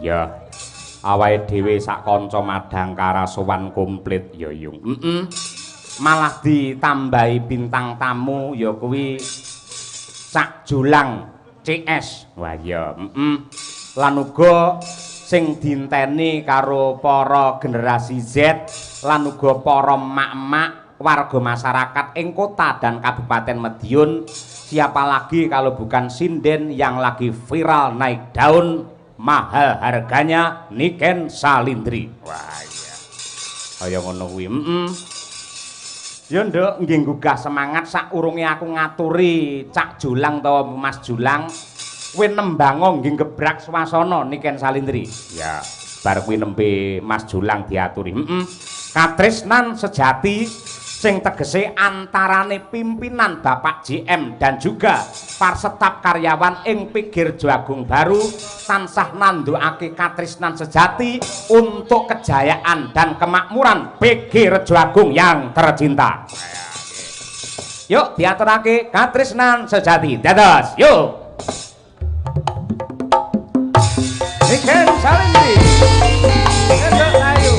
Ya. Awake dhewe sak kanca Madangkara sowan komplit ya, Yung. Heeh. Malah ditambahi bintang tamu ya kuwi Cak Julang CS. Wah iya, heeh. Lan uga sing dienteni karo para generasi Z lan uga para emak-emak warga masyarakat ing kota dan Kabupaten Madiun. Siapa lagi kalau bukan sinden yang lagi viral naik daun, mahal harganya, Niken Salindri. Wah iya. Kaya ngono kuwi. Heeh. Ya nduk, nggih nggugah semangat sakurunge aku ngaturi Cak Julang utawa Mas Julang. Kowe nembango nggih gebrak swasana Niken Salindri. Ya, bar kuwi nembe Mas Julang diaturi. Heeh. Katresnan sejati sing tegese antarane pimpinan Bapak JM dan juga par staf karyawan ing PG Rejo Agung Baru tansah nandukake katresnan sejati untuk kejayaan dan kemakmuran PG Rejo Agung yang tercinta. Yuk diaturake katresnan sejati. Dados, yuk. Niken Salindri. Dados ayo.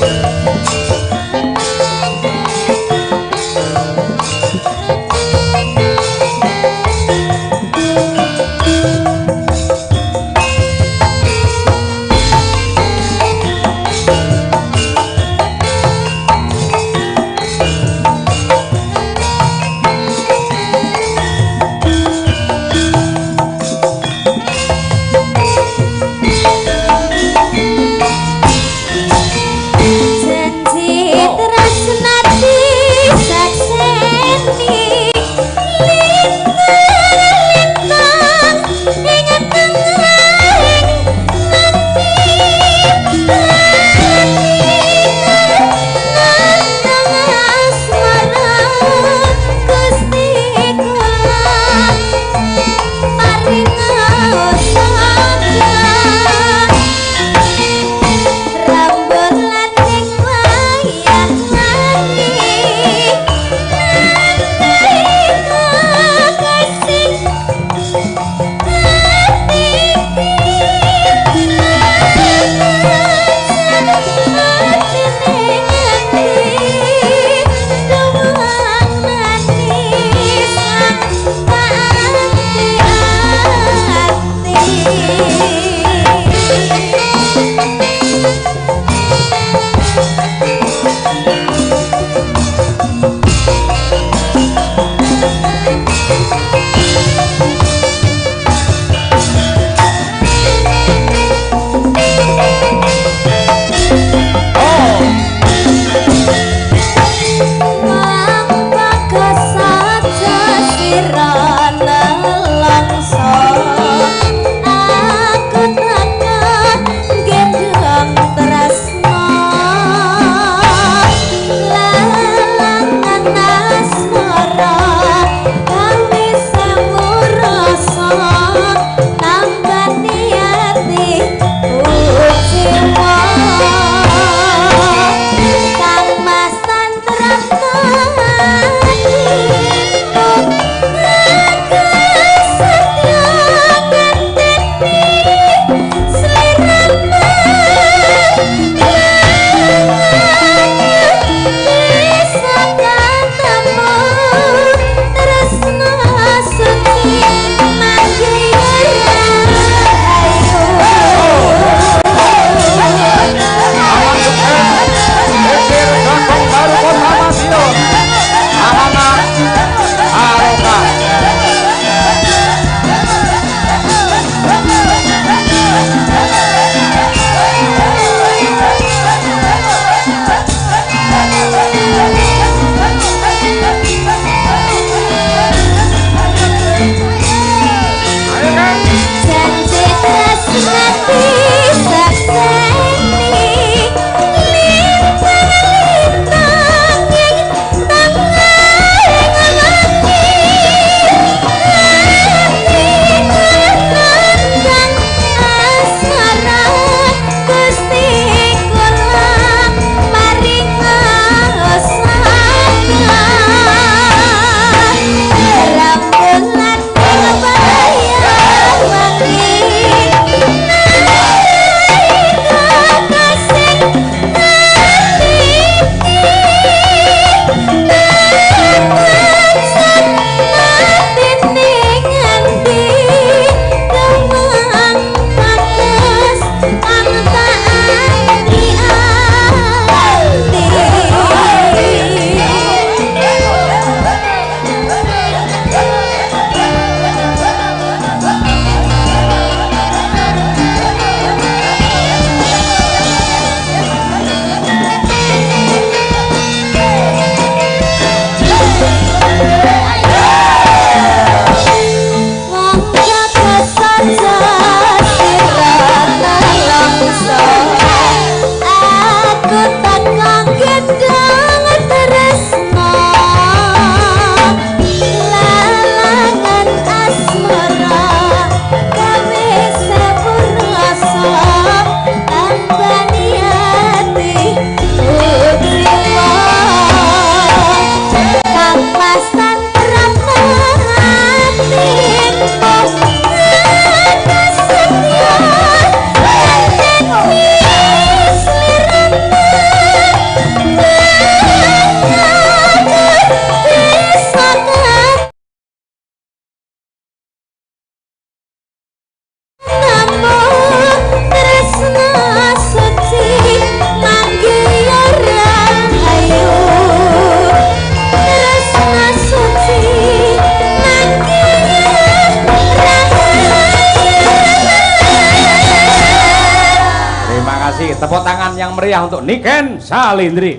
kasih. Tepuk tangan yang meriah untuk Niken Salindri.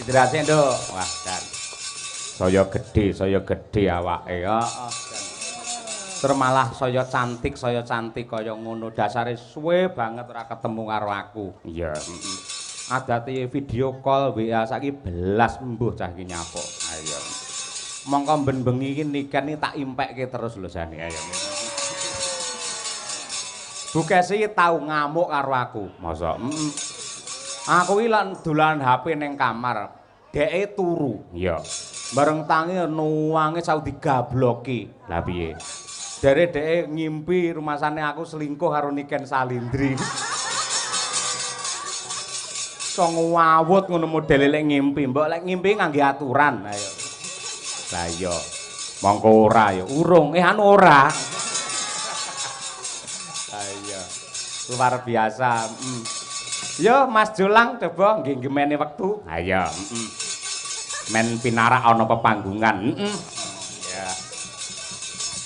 Hidrasi, Nduk. Wah, dan saya gedhe awake. Heeh. Terus malah saya cantik kaya ngono. Dasare suwe banget ora ketemu karo aku. Iya, heeh. Adate video call WA saiki belas mbuh cah iki nyapuk. Ayo. Mongko ben bengi iki Niken iki tak impekke terus lho jane. Ayo. Bu Kesi tau ngamuk karo aku. Masa? Heeh. Aku iki lak dolan HP ning kamar. Dheke turu. Iya. Bareng tangi nuwange sau digabloki. Lah piye? Jare dheke ngimpi rumasane aku selingkuh karo Niken Salindri. So ngawut ngono modele lek ngimpi. Mbok lek ngimpi ngangge aturan. Ayo. Lah iya. Mongko ora ya urung. Anu ora. Lah iya. Luar biasa. Yo Mas Jolang coba nggih gemene wektu. Ha iya, Men pinarak ana pepanggungan. Ya.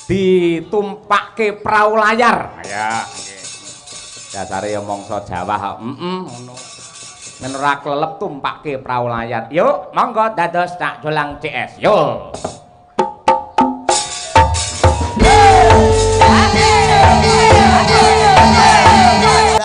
Ditumpakke prau layar. Ya, nggih. Dasare ya mangsa Jawa kok. Ngono. Men ora klelep tumpakke prau layar. Yuk, monggo dados Cak Jolang CS. Yo.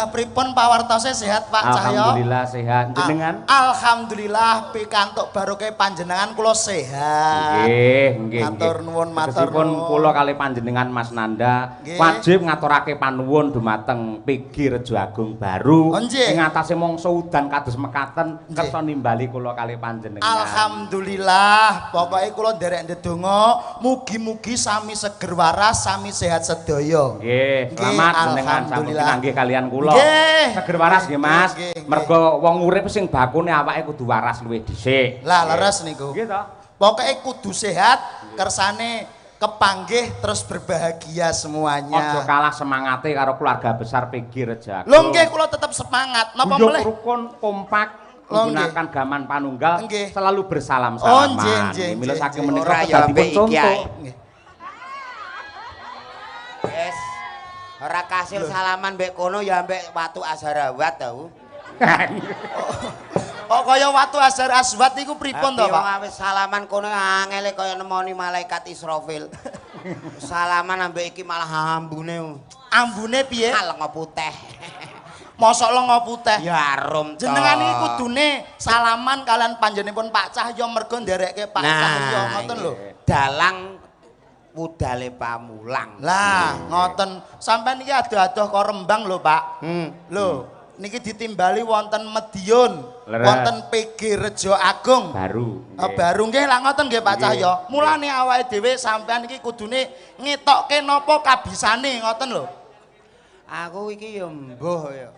Pripun pawartose sehat Pak Cahyo? Alhamdulillah sehat. Jenengan? Alhamdulillah pikantuk barokah panjenengan kula sehat. Nggih, nggih. Matur nuwun, matur nuwun. Kula kali panjenengan Mas Nanda wajib ngaturake panuwun dumateng PG Rejo Agung Baru ing atase mangsa udan kados mekaten kersa nimbali kula kali panjenengan. Alhamdulillah, pokoke kula nderek ndedonga mugi-mugi sami seger waras, sami sehat sedaya. Nggih, selamat jenengan sampun pinanggih kalian kula. Seger waras nggih Mas. Mergo wong urip sing bakune awake kudu waras luwih dhisik. Lah leres niku. Nggih to. Pokoke kudu sehat, kersane kepanggih terus berbahagia semuanya. Aja kalah semangate karo keluarga besar PG Rejo Agung. Lho nggih kula tetep semangat. Napa melih? Rukun kompak menggunakan gaman panunggal selalu bersalam-salaman. Oh nggih nggih. Mila saking menika dadi contoh. Wes. Ora kasil salaman mbek kono ya mbek watu Azharawat tau. Kok kaya watu Azhar Aswad iku pripun to, Pak? Wis salaman kono angele kaya nemoni malaikat Israfil. Salaman ambek iki malah ambune. Ambune piye? Lenga putih. Mosok lenga putih. Ya arum to. Jenengan iki kudune salaman kalian panjenenganipun Pak Cahyo mergo nderekke Pak Cahyo ngoten lho. Dalang wudale pamulang. Lah, ngoten. Sampeyan iki adoh-adoh kok Rembang lho, Pak. Lho, niki ditimbali wonten Mediun, wonten PG Rejo Agung. Baru. Baru nggih lah ngoten nggih Pak Cahyo. Mulane awake dhewe sampeyan iki kudune ngetokke napa kabisane ngoten lho. Aku iki ya mbuh ya.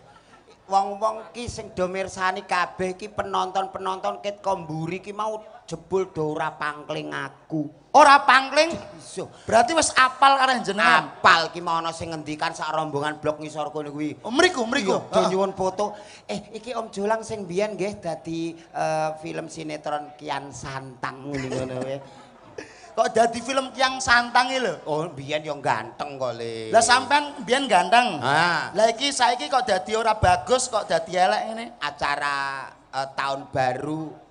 Wong-wong ki sing do mirsani kabeh iki penonton-penonton ket ko mburi ki mau jebul do ora pangkling aku. Ora pangkling? Berarti wis apal karo jenengan. Apal ki mau ana sing ngendikan sak rombongan blok ngisor kono kuwi. Oh, mriku, mriku. Do nyuwun foto. Iki Om Jolang sing biyen nggih dadi film sinetron Kian Santang ngono kuwi. Kok dadi film Kian Santang iki lho? Oh, biyen yo ganteng kok le. Lah sampean biyen ganteng. Ha. Lah iki saiki kok dadi ora bagus, kok dadi elek ngene? Acara tahun baru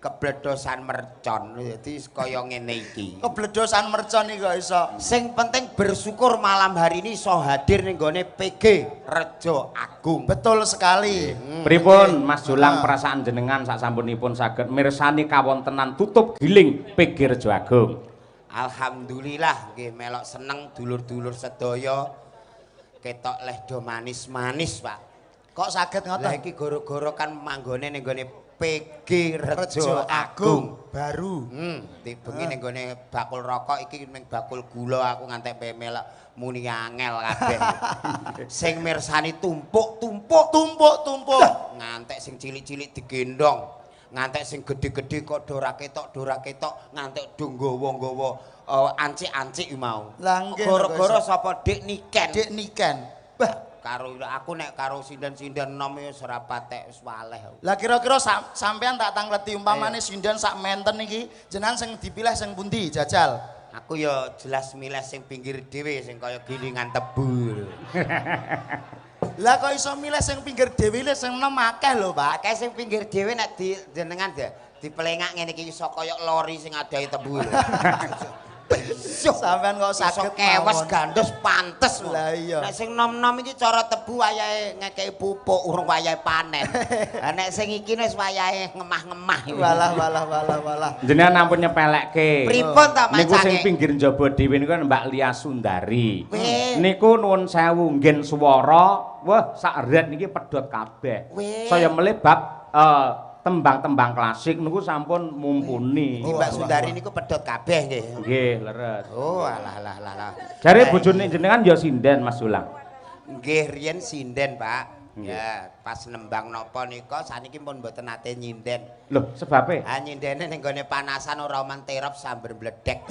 kebledosan mercon, jadi kaya ngene iki. Kebledosan mercon iki kok iso. Sing penting bersyukur malam hari ini iso hadir ning gone PG Rejo Agung. Betul sekali. Pripun Mas Jolang perasaan jenengan sak sampunipun saged mirsani kawontenan tutup giling PG Rejo Agung? Alhamdulillah nggih melok seneng dulur-dulur sedaya. Ketok leh do manis-manis, Pak. Kok saged ngoten? Lah iki goro-goro kan manggone ning gone PG Rejo Agung Baru. Bengi ning gone bakul rokok iki ning bakul gula aku ngantek melok muni angel kabeh. Sing mirsani tumpuk-tumpuk, tumpuk-tumpuk. Ngantek sing cilik-cilik digendong, ngantek sing gedhe-gedhe kok do ora ketok, ngantek do nggawa-nggawa ancik-ancik mau. Lah nggih. Goro-goro sapa Dik Niken? Dik Niken. Bah, karo aku nek karo sinden-sinden nom ya ora patek wis waleh. Lah kira-kira sampean tak tangleti umpamane sinden sak menten iki jenengan sing dipilih sing pundi jajal? Aku ya jelas milih sing pinggir dhewe sing kaya gilingan tebu. Lah kok iso milih sing pinggir dhewe lho sing enom akeh lho, Pak. Akeh sing pinggir dhewe nek di jenengan dipelengak ngene iki iso kaya lori sing adahe tebu lho. Sampeyan kok saged kewes gandos pantes. Lah iya. Nek sing nom-nom iki cara tebu wayahe ngekeki pupuk urung wayahe panen. Lah nek sing iki wis wayahe ngemah-ngemah. Walah walah walah walah. Jenengan ampun nyepelekke. Pripun ta Niku sing macane? pinggir njaba dhewe niku kan Mbak Lia Sundari. Weh. Niku nuwun sewu nggen swara, wah sak ret niki pedhot kabeh. Saya melih bab tembang-tembang klasik niku sampun mumpuni. Iki Mbak Sundari niku pedhot kabeh nggih. Nggih, leres. Oh, alah alah alah. Jare bojone jenengan ya sinden Mas Sulang. Nggih, riyen sinden, Pak. Ya, pas nembang napa nika saniki pun mboten nate nyinden. Lho, sebabe? Ha nyindene ning gone panasan ora oman terop samber bledek.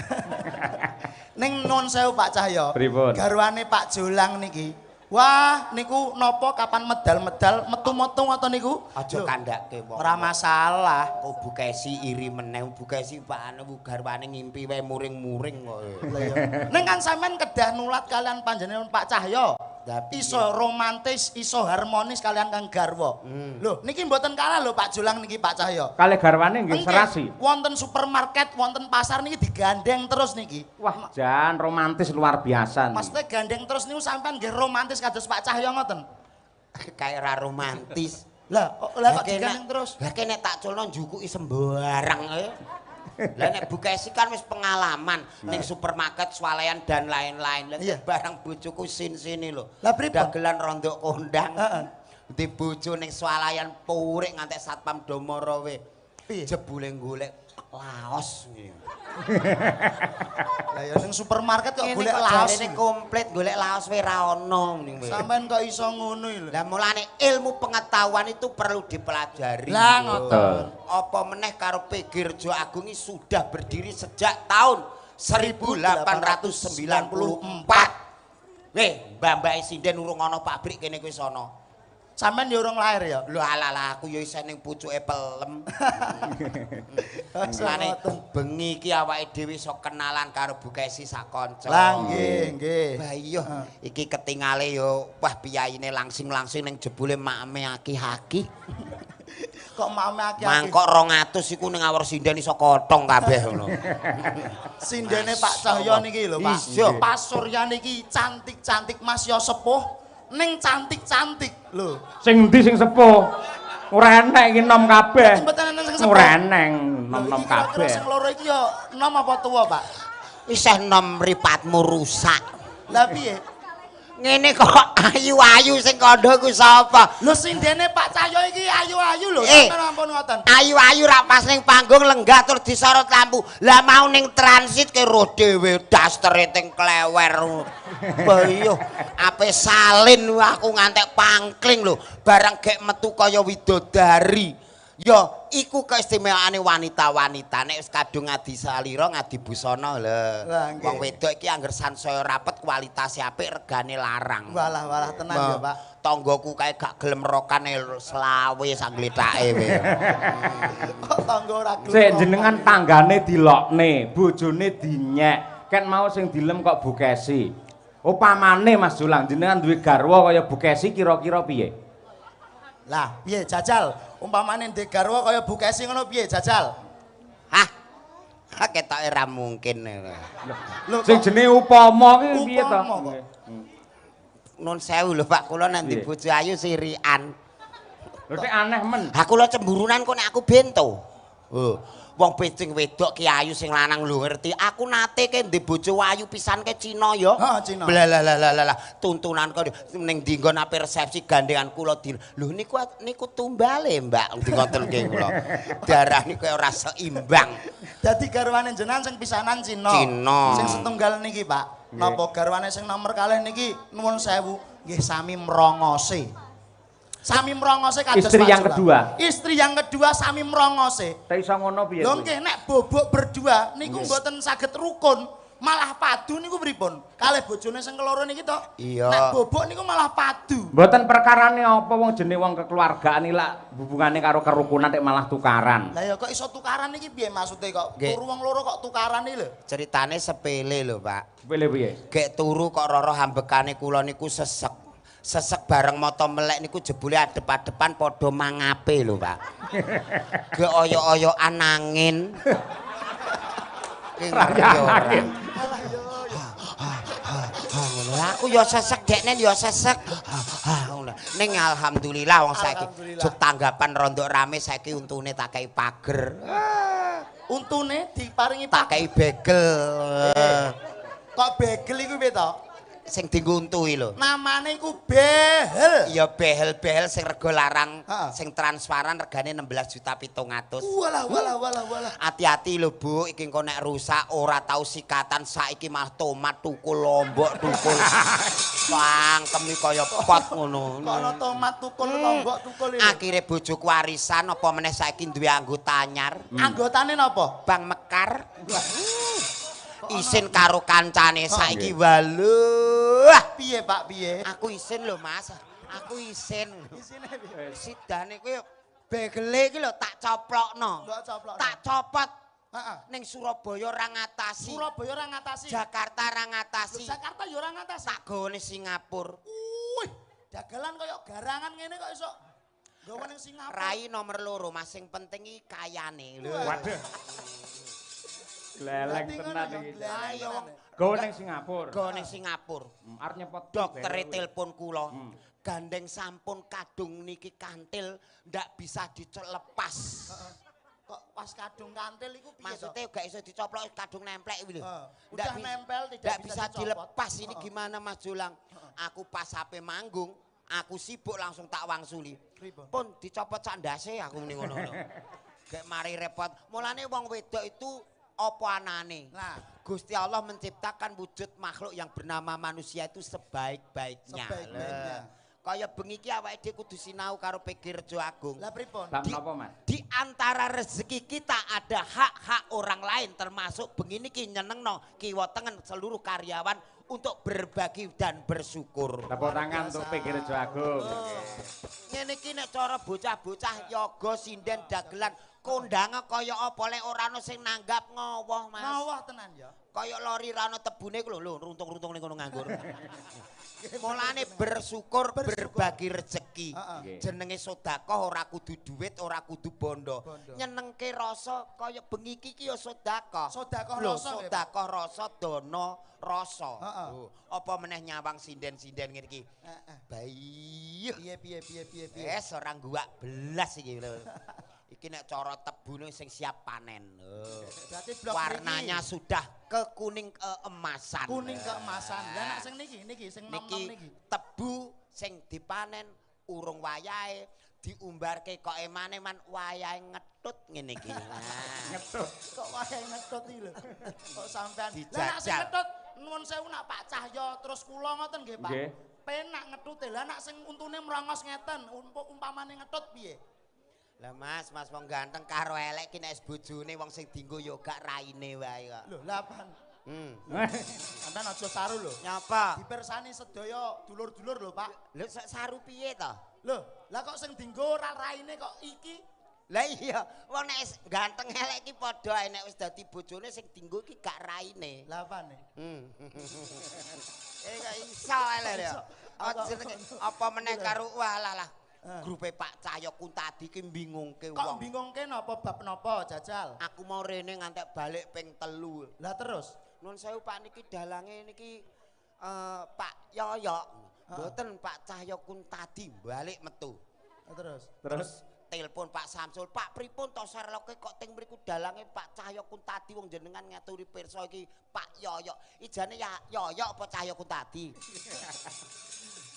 Ning nun sewu Pak Cahyo. Pripun? Garwane Pak Jolang niki. Wah, niku napa kapan medal-medal metu-metu ngoten niku? Aja kandhake wong. Ora masalah. Kok Bu Kesi iri meneh, Bu Kesi Pak anu garwane ngimpi wae muring-muring kok. Lah iya. Ning kan sampean kedah nulat kalian panjenengan Pak Cahyo. Iso romantis, iso harmonis kalian kang garwa. Lho, niki mboten kalah lho Pak Jolang niki Pak Cahyo. Kalih garwane nggih serasi. Wonten supermarket, wonten pasar niki digandeng terus niki. Wah, jan romantis luar biasa niki. Maksudnya gandeng terus niku sampean nggih romantis kados Pak Cahyo ngoten. Kayak ra romantis. Lah, lah kok digandeng terus? Lah kene tak culno njukuki sembarang ae. Lah nek Bu Kesi kan wis pengalaman ning supermarket, swalayan dan lain-lain. Lah barang bojoku sin-sini lho. Lah pripun? Dagelan rondok kondang. Heeh. Di bojo ning swalayan purik ngantek satpam do mara we. Jebule golek laos ngene. Lah ya ning supermarket kok golek laos. Jarene komplit golek laos we ra ono ning kowe. Sampeyan kok iso ngono lho. Lah mulane ilmu pengetahuan itu perlu dipelajari. Lah ngoten. Apa meneh karo PG Rejo Agung ini sudah berdiri sejak tahun 1894. Weh, mbah-mbahe sinden urung ana pabrik kene kuwi sono. Sampeyan ya urung lahir ya? Lho alah aku ya isih ning pucuke pelem. Mulane bengi iki awake dhewe iso kenalan karo Bu Kesi sak kanca. Lah nggih, nggih. Bah iya, iki ketingale ya wah piyayine langsing-langsing ning jebule makme aki-aki. Kok makme aki-aki? Mangkok 200 iku ning awor sinden iso kotong kabeh ngono. Sindene Pak Cahyo niki lho, Pak. Pas Surya niki cantik-cantik Mas yo sepuh. Ning cantik-cantik lho. Sing endi sing sepuh? Ora enek iki nom kabeh. Mboten enten sing sepuh. Ora eneng nom-nom kabeh. Sing loro iki ya nom apa tuwa, Pak? Isih nom mripatmu rusak. Lah piye? Ngene kok ayu-ayu sing kandha iku sapa? Lho sindene Pak Cahyo iki ayu-ayu lho, sampeyan ampun ngoten. Ayu-ayu ra pas ning panggung lenggah tur disorot lampu. Lah mau ning transit ke roh dhewe dastere teng klewer. Bah iya, ape salin aku ngantek pangkling lho, barang gek metu kaya widodari. Ya, iku keistimewaane wanita-wanita nek wis kadung ngadi salira ngadi busana lho. Wong wedok iki angger sansaya rapet kualitase apik regane larang. Walah walah tenan ya, Pak. Tanggaku kae gak gelem rokane selawe sak glethake we. Kok tangga ora gelem. Sik jenengan tanggane dilokne, bojone dinyek. Ket mau sing dilem kok Bu Kesi. Upamane Mas Jolang jenengan duwe garwa kaya Bu Kesi kira-kira piye? Lah, piye jajal? Umpamane ndek garwa kaya Bu Kesi ngono piye jajal? Hah. Ha ketoke ra mungkin. Lho sing jenenge upama ki piye to? Nun sewu lho Pak, kula nek ndek bojo ayu sirian. Lho tek aneh men. Ha kula cemburunan kok nek aku bento. Oh, wong becing wedok ki ayu sing lanang lho ngerti. Aku nate ke ndek bojo ayu pisan ke Cina ya. Heeh, Cina. Lah tuntunan kok ning ndi nggon ape resepsi gandengan kula di. Lho niku niku tumbale, Mbak, ndi ngoten nggih kula. Darah niku ora seimbang. Dadi garwane jenengan sing pisanan Cina. Cina. Sing setunggal niki, Pak. Napa garwane sing nomor kalih niki nuwun sewu nggih sami mrongose. Sami mrongose kados istri yang kedua. Istri yang kedua sami mrongose. Ta iso ngono piye? Lho nggih nek bobok berdua niku mboten saged rukun, malah padu niku pripun? Kalih bojone sing keloro niki to. Iya. Nek bobok niku malah padu. Mboten perkarane apa wong jenenge wong kekeluargaan iki lak hubungane karo kerukunan nek malah tukaran. Lah ya kok iso tukaran iki piye maksude kok? Turu wong loro kok tukaran iki lho. Ceritane sepele lho, Pak. Sepele piye? Gek turu kok roro ambekane kula niku sesek. Sesek bareng mata melek niku jebule adep-adepan padha mangape lho, Pak. Ge oyo-oyoan angin. Ki ngerti ora. Ngono. Aku ya sesek, dekne ya sesek. Ngono. Ning alhamdulillah wong saiki jek tanggapan rondok rame saiki untune tak kei pager. Untune diparingi tak kei begel. Kok begel iku piye to? Sing dienggo untu iki lho. Namane iku behel. Iya behel-behel sing rega larang, sing transparan regane 16.700.000. Walah walah walah walah. Hati-hati lho Bu, iki engko nek rusak ora tau sikatan saiki malah tomat tukul lombok tukul. Cangkem iki kaya pot ngono. Kono tomat tukul lombok tukul iki. Akhire bojoku warisan apa meneh saiki duwe anggota anyar. Anggotane napa? Bank Mekar. Isin karo kancane saiki waluh. Piye Pak piye? Aku isin lho Mas. Aku isin. Isine piye? Sidane kuwi begele iki lho tak coplokno. Tak copot. Heeh. Ning Surabaya ora ngatasi. Surabaya ora ngatasi. Jakarta ora ngatasi. Jakarta ya ora ngatasi. Tak gone Singapura. Wih, dagelan koyo garangan ngene kok iso nggawa ning Singapura. Rai nomor 2 Mas, sing penting iki kayane lho. Waduh. Gleleng tenan iki. Ayo go ning Singapura. Go ning Singapura. Arep nyepot doktere telepon kula. Gandeng sampun kadung niki kantil ndak bisa dilepas. Kok pas kadung kantil iku piye to? Maksudnya gak iso dicoplok kadung nemplek iki lho. Udah nempel tidak bisa dilepas ini gimana Mas Jolang? Aku pas ape manggung, aku sibuk langsung tak wangsuli. Pun dicopot sak ndase aku muni ngono. Gek mari repot. Mulane wong wedok itu apa anane? Nah, Gusti Allah menciptakan wujud makhluk yang bernama manusia itu sebaik-baiknya. Sebaik-baiknya. Kaya bengi iki awake dhewe kudu sinau karo PG Rejo Agung. Lah pripun? Bab napa, Mas? Di antara rezeki kita ada hak-hak orang lain termasuk bengi niki nyenengno kiwa tengen seluruh karyawan untuk berbagi dan bersyukur. Tepuk tangan untuk PG Rejo Agung. Ngene iki nek cara bocah-bocah yoga sinden dagelan kondang kaya apa lek ora ana sing nanggap ngowoh Mas. Ngowoh tenan ya. Kaya lori ra ana tebune ku lho runtung-runtung ning kono nganggur. Mulane bersyukur, berbagi rezeki. Jenenge sedekah ora kudu duit, ora kudu bondo. Nyenengke rasa kaya bengi iki ya sedekah. Sedekah rasa. Sedekah rasa dana rasa. Apa meneh nyawang sinden-sinden ngene iki. Bayi. Piye piye piye piye piye. Wes ora guwak belas iki lho. Iki nek cara tebune sing siap panen. Berarti blok warnanya mriki sudah ke kuning keemasan. Kuning keemasan. Lah nek sing niki niki sing nom-nom niki. Tebu sing dipanen urung wayahe diumbarke kok emane-man wayahe ngetut ngene iki. Ngetut. Kok wayahe ngetut iki lho. Kok sampean. Lah nek sing ngetut nuwun sewu nak Pak Cahyo terus kula ngoten nggih Pak. Penak ngetute. Lah nek sing untune mrongos ngeten umpamane ngetut piye? Lah Mas, Mas wong ganteng karo elek ki nek bojone wong sing dienggo ya gak raine wae kok. Lho, lha apaan? Sampeyan aja saru lho. Nyapa? Dipersani sedaya dulur-dulur lho, Pak. Lho saru piye to? Lho, lah kok sing dienggo ora raine kok iki? Lah iya, wong nek ganteng elek iki padha ae nek wis dadi bojone sing dienggo iki gak raine. Lah apane? Eh kok iso ae lho. Apa meneh karo walah lah. Grupe Pak Cahyo Kuntadi ki bingungke wong. Kok bingungke napa bab napa jajal? Aku mau rene ngantek balik ping 3. Lah terus? Nuwun sewu Pak niki dalange niki Pak Yoyok. Mboten Pak Cahyo Kuntadi balik metu. Terus? Terus telepon Pak Samsul, Pak pripun to Sherlocke kok teng mriku dalange Pak Cahyo Kuntadi wong jenengan ngaturi pirsa iki Pak Yoyok. Ijane ya Yoyok apa Cahyo Kuntadi?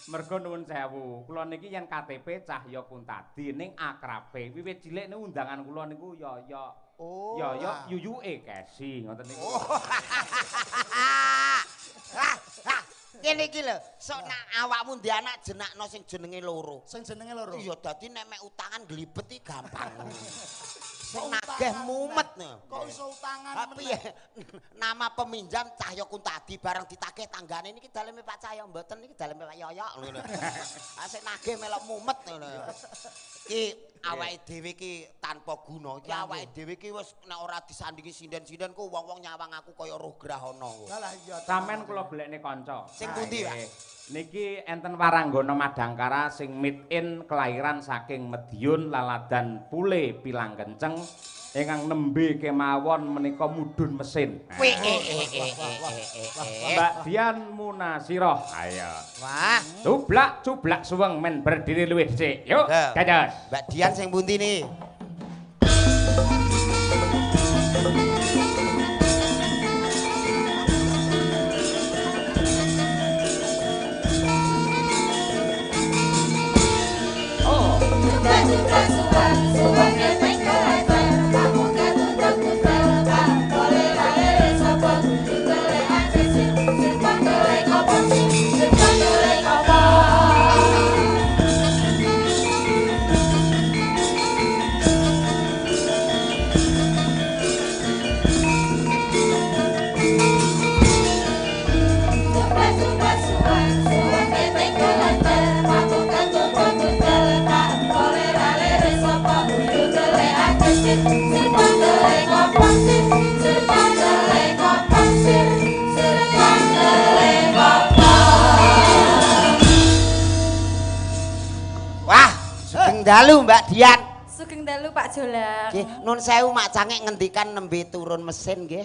Mergo nuwun sewu, kula niki yen KTP Cahyo Kuntadi ning akrabe wiwit cilik niku undangan kula niku Yoyok. Oh. Yoyok yuyuke Kesi ngoten niku. Ngene iki lho, sok nak awakmu ndek anak jenakno sing jenenge loro. Sing jenenge loro. Iya, dadi nek mek utangan glibet iki gampang. Sing nagih mumet. Kok iso utangan meneh? Nama peminjam Cahyo Kuntadi bareng ditagih tanggane niki daleme Pak Cahyo mboten niki daleme Pak Yoyok ngono. Ah sing nagih melok mumet ngono. Iki Awake dhewe iki tanpa guna. Iki awake dhewe iki wis nek ora disandingi sinden-sinden ku wong-wong nyawang aku kaya roh grahana. Lah iya. Sampeyan kula golekne kanca. Sing pundi, Pak? Niki enten waranggana Madangkara sing made in kelahiran saking Mediun Laladan Pule Pilang Kenceng ingkang nembe kemawon menika mudhun mesin. Mbak Dian Munasiroh. Ayo. Wah, cublak cublak suweng men berdiri luwih dhisik. Yuk, dados. Mbak Dian sing pundi niki? Wah, sugeng dalu Mbak Dian. Sugeng dalu Pak Jolang. Nggih, nun sewu mak cangek ngendikan nembe turun mesin nggih.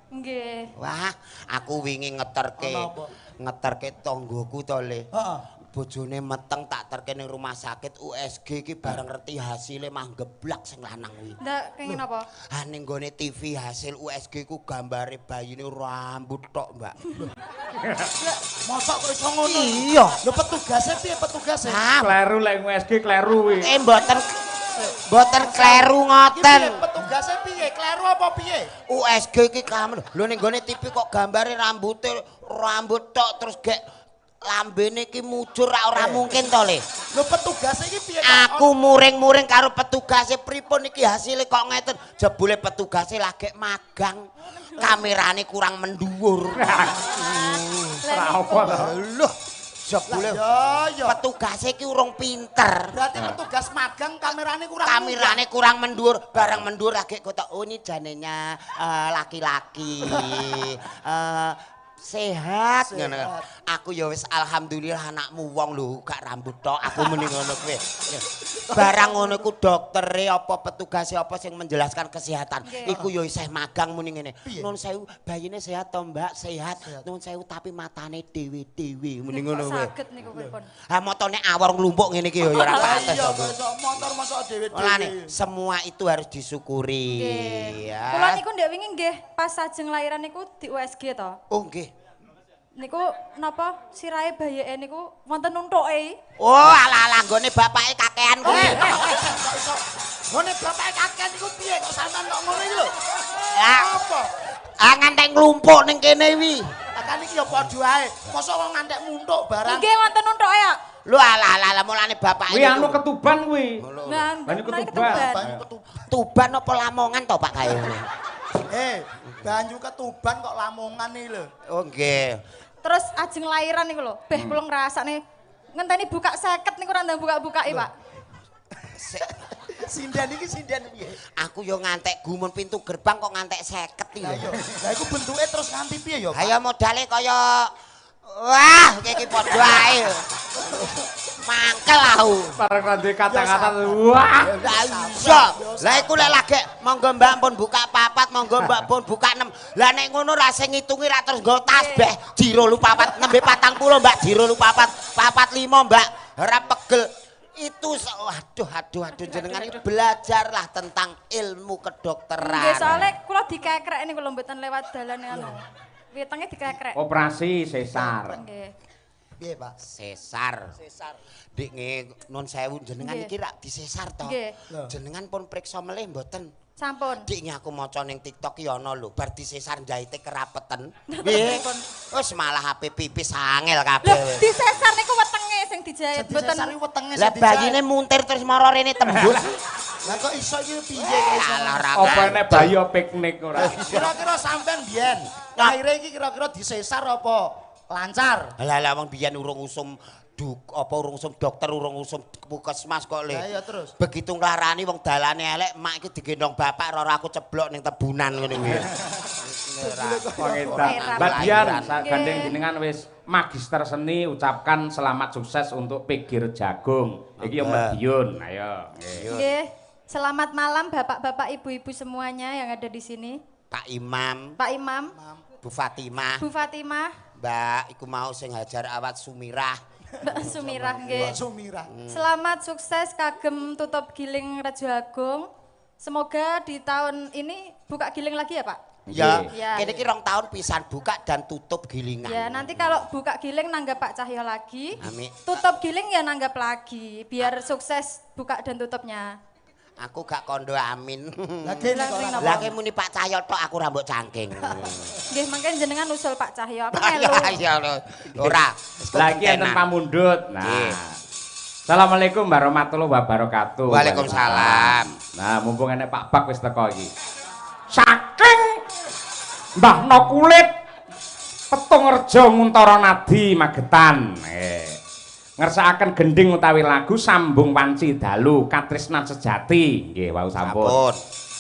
Nggih. Wah, aku wingi ngeterke tanggoku to, Le. Heeh. Bojone meteng tak terke ning rumah sakit USG iki bareng ngerti hasile mah geblak sing lanang kuwi. Ndak kenging napa? Ha ning gone TV hasil USG ku gambare bayine rambut tok, Mbak. Mosok kok iso ngono? Iya. Lho petugase piye petugase? Kleru lek USG kleru kuwi. Mboten kleru ngoten. Piye petugase piye? Kleru apa piye? USG iki kamen. Lho ning gone TV kok gambare rambute rambut tok terus gek lambene iki mujur ora mungkin to, Le. Lho petugase iki piye? Aku muring-muring karo petugase pripun iki hasile kok ngeten. Jebule petugase lagek magang. Kamerane kurang mendhuwur. Ora apa to. Lho, jebule petugase iki urung pinter. Berarti petugas magang kamerane kurang. Kamerane kurang mendhuwur, barang mendhuwur lagek kotok oh ini janenya laki-laki. Sehat ngono. Aku ya wis alhamdulillah anakmu wong lho gak rambut tok aku muni ngono kuwi. Barang ngono iku doktere apa petugase apa sing menjelaskan kesehatan. Iku ya isih magang muni ngene. Nun sewu bayine sehat to Mbak? Sehat. Nun sewu tapi matane dhewe-dhewe muni ngono kuwi. Saged niku pripun? Ha motone awor nglumpuk ngene iki ya ora pantes. Iya kok iso motor mosok dhewe-dhewe. Mulane semua itu harus disyukuri. Nggih. Kula niku ndek wingi nggih pas ajeng lahiran niku di USG to. Oh nggih. Niku napa sirahe bayeke niku wonten untuke. Oh alah-alah nggone bapake kakean kuwi. Kok iso nggone bapake kakean niku piye kok sampean kok ngono iki lho? Lah apa? Ah ngantek nglumpuk ning kene iki. Lah kan iki ya padha ae. Mosok wong ngantek muntuk barang. Nggih wonten untuke ya. Lho alah-alah mulane bapake. Kuwi anu ketuban kuwi. Banyu ketuban. Tuban apa Lamongan to Pak kae? Banyu ketuban kok Lamongan iki lho. Oh nggih. Terus ajeng lahiran niku lho, beh kula ngrasakne ngenteni buka 50 niku ora ndang buka-bukake, Pak. Sinden iki sinden piye? Aku yo ngantek gumun pintu gerbang kok ngantek 50 iki lho. Lah iku bentuke terus nganti piye yo, Pak? Ayo modale kaya wah, iki padha ae. Mangkel aku. Bareng ra duwe kata-kata wah. Lah iso. Lah iku lek lagek monggo Mbak pun buka 4, monggo Mbak pun buka 6. Lah nek ngono ra sing ngitungi ra terus nggo tasbih. 2 4 nembe 40 Mbak, 2 4 4 5 Mbak. Ora pegel. Itu aduh aduh aduh jenengan iki belajarlah tentang ilmu kedokteran. Nggih, soalé kula dikekrek niku lho mboten lewat dalan anu. Wetenge dikekrek. Operasi sesar. Nggih. Piye, Pak? Sesar. Sesar. Dik nggih nun sewu jenengan iki rak disesar to. Jenengan pun priksa melih mboten? Sampun. Dik nggih aku maca ning TikTok ki ana lho, bar disesar njahite kerapeten. Nggih. Wis malah ape pipis angel kabeh. Lho, disesar niku wetenge sing dijahit mboten. Disesar wetenge sing Lah dijahit. bayine muntir terus mara rene tembus. Lah kok iso iki piye kok iso? Apa nek bayi piknik ora? Kira-kira sampean biyen lahire iki kira-kira disesar apa lancar? Lah lah wong biyen urung usum duk apa urung usum dokter urung usum puskesmas kok le. Lah iya terus. Begitu nglarani wong dalane elek, mak iki digendong bapak roro aku ceblok ning tebunan ngene kuwi. Wong edan. Mbak Dian, gandeng jenengan wis magister seni, ucapkan selamat sukses untuk PG Rejagung. Iki yo Madiun. Ayo. Nggih. Selamat malam bapak-bapak, ibu-ibu semuanya yang ada di sini. Pak Imam, Pak Imam, Bu Fatimah, Bu Fatimah, Mbak iku mau sing hajar awat Sumirah. Mbak Sumirah nggih. Mbak Sumirah. Selamat sukses kagem tutup giling Rejo Agung. Semoga di tahun ini buka giling lagi ya, Pak. Ya, Ya. kene iki 2 tahun pisan buka dan tutup gilingan. Ya, nanti kalau buka giling nanggap Pak Cahyo lagi. Amin. Tutup giling ya nanggap lagi biar sukses buka dan tutupnya. Aku gak kondo amin. Lah kene kok ora. Lah kowe muni Pak Cahyo tok aku ora mbok cangking. Nggih, mangke jenengan usul Pak Cahyo, aku melu. Ya ora. Lah iki enten pamundhut. Nah. Assalamualaikum warahmatullahi wabarakatuh. Waalaikumsalam. Nah, mumpung enek Pak Bak wis teko iki. Saking Mbah No Kulit Petungrejo Nguntara Nadi Magetan. Ngersakaken gending utawi lagu Sambung Wanci Dalu Katresnan Sejati. Nggih, wau sampun.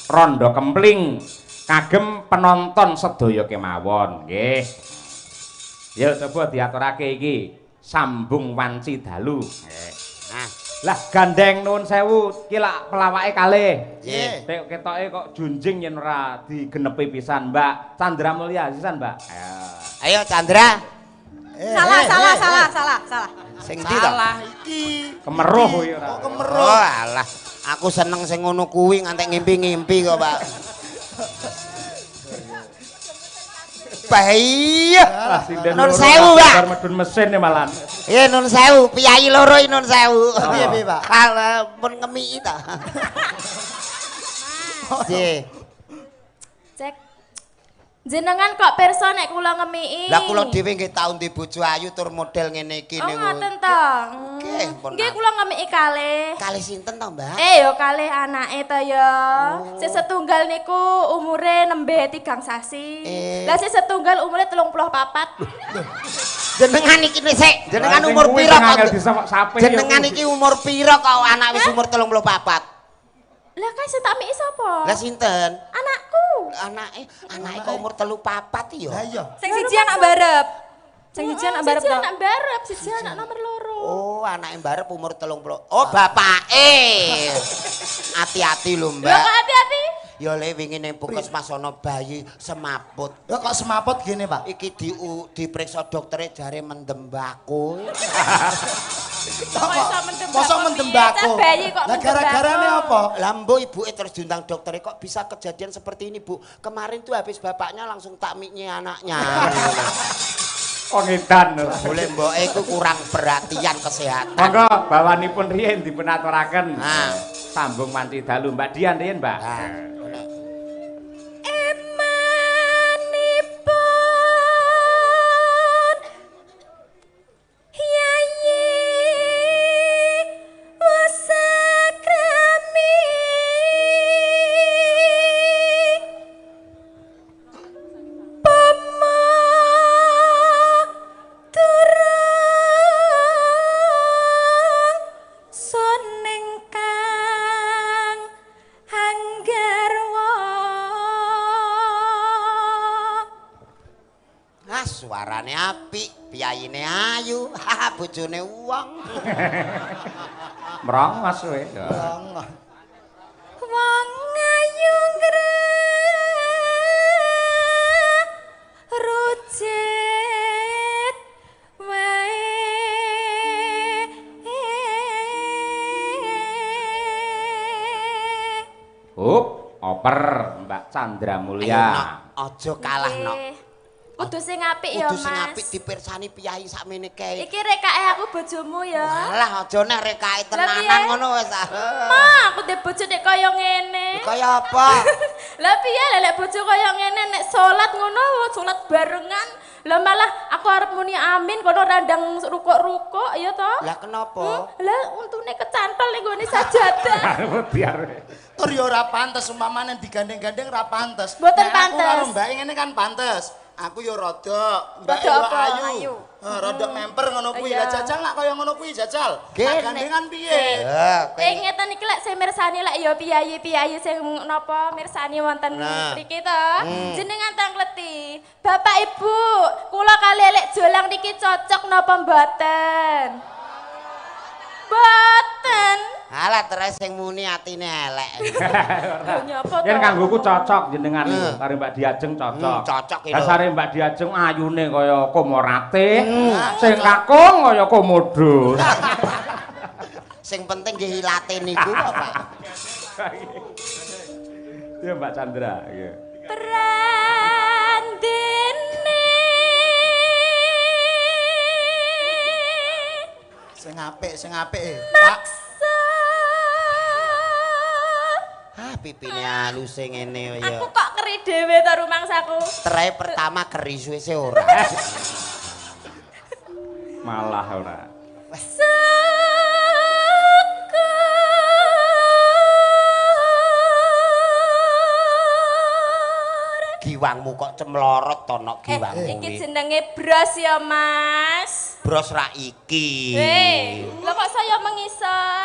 Rondo Kempling kagem penonton sedaya kemawon. Nggih. Ya coba diaturake iki Sambung Wanci Dalu. Nggih. Nah, lah gandeng nuwun sewu iki lak pelawake kalih. Nggih. Tek ketoke kok junjing yen ora digenepi pisan, Mbak. Chandra Mulya sisan, Mbak. Ayo Chandra. Salah. Sing ndi to? Salah iki. Kemeruh kuwi ora. Kok kemeruh? Oh alah, aku seneng sing ngono kuwi ngantek ngimpi-ngimpi kok, Pak. Bahaya. Nun sewu, Pak. Bar medun mesin ya malan. Iya nun sewu, piyayi loro iki nun sewu. Piye piye, Pak? Alah, pun ngemiki ta. Nggih. Cek. Jenengan kok pirsa nek kula ngemiki? Lah kula dhewe nggih tau ndek bojo ayu tur model ngene iki Oh niku. ngoten to. Nggih, pun. Nggih kula ngemiki kalih. Kalih sinten to, Mbak? Ya kalih anake to ya. Sing setunggal niku umure nembe 3 sasi. Lah sing setunggal umure 34. Jenengan iki sik, jenengan umur pira kok? Jenengan iki umur pira kok anak wis umur 34? Lah kan sing tak miki sapa? Lah sinten? Anakku. Anake, anake kok umur 34 ya? Lah iya. Sing siji anak barep. Sing siji anak barep Siji to. anak barep, siji anak nomor 2. Oh, anake barep umur 30. Oh, bapake. Hati-hati lho, Mbak. Lho kok hati-hati? Ya le wingi ning puskesmas ana bayi semaput. Ya kok semaput gini, Pak? Iki diperiksa doktere jare mendem bako. Kok iso mendem bako? Mosok mendem bako? Bayi kok Lah gara-garane apa? Lah mbok ibuke terus diundang doktere kok bisa kejadian seperti ini, Bu. Kemarin tuh habis bapaknya langsung tak miknya anaknya. Wong edan. Boleh mboke iku kurang perhatian kesehatan. Monggo bawanipun riyin dipun aturaken. Nah. Sambung wanci dalu Mbak Dian riyin, Mbak. Nah. Emanipun Yayi Wasakrami Pama turung sun ingkang anggarwa. Ah, suarane apik, piyayine ayu, haha bojone wong. Merongos kowe. Merongos. Wong ayu ngrucit wae. Hup, oper Mbak Chandra Mulya. Ayo, Nok, aja kalah, Nok. Kudu sing apik ya, Kudu sing Mas. apik dipirsani piyayi sakmene kae. Iki rekake aku bojomu ya. Alah aja nek rekake tenanan ngono wis. Ma, aku ndek bojo nek kaya ngene. Kaya apa? Lah piye lek nek bojo kaya ngene nek salat ngono, salat barengan. Lah malah aku arep muni amin kono randang rukuk-rukuk ya to. Lah kenapa? Lah untune kecantol ning gone sajadah. Biar Tur ya ora pantes umpamane digandeng-gandeng ora pantes. Mboten Nek aku pantes. karo mbake ngene kan pantes. Aku ya rada, Mbak Rada ya apa? ayu. Ayu. Heeh, rada memper ngono kuwi. Iya. Lah jajal nak kaya ngono kuwi jajal. Nak Gene. gandengan piye? Ya, kowe Ngeten iki lek sing mirsani lek ya piyayi-piyayi sing napa mirsani wonten Nah. mriki to. Jenengan tangkleti. Bapak Ibu, kula kali lek jolang niki cocok napa mboten? Mboten. Alah terus sing muni atine elek. Lho nyapa to? Yen kanggoku cocok jenengan niku karo Mbak Diajeng cocok. Cocok iki lho. Dasare Mbak Diajeng ayune kaya komorate, sing kakung kaya komodo. Sing penting nggih ilate niku kok, Pak. Ya Mbak Chandra, iya. Prandene Sing apik, sing apik. Pak. maksa. Ah, pipine aluse ngene ya. Aku kok keri dhewe to rumangsaku. Terai pertama keri suwe-suwe ora. Malah ora. Syukur. Giwangmu kok cemlorot to nok giwangmu. Iki kuwi. jenenge bros ya, Mas. Bros ra iki. Lho kok saya mengisor?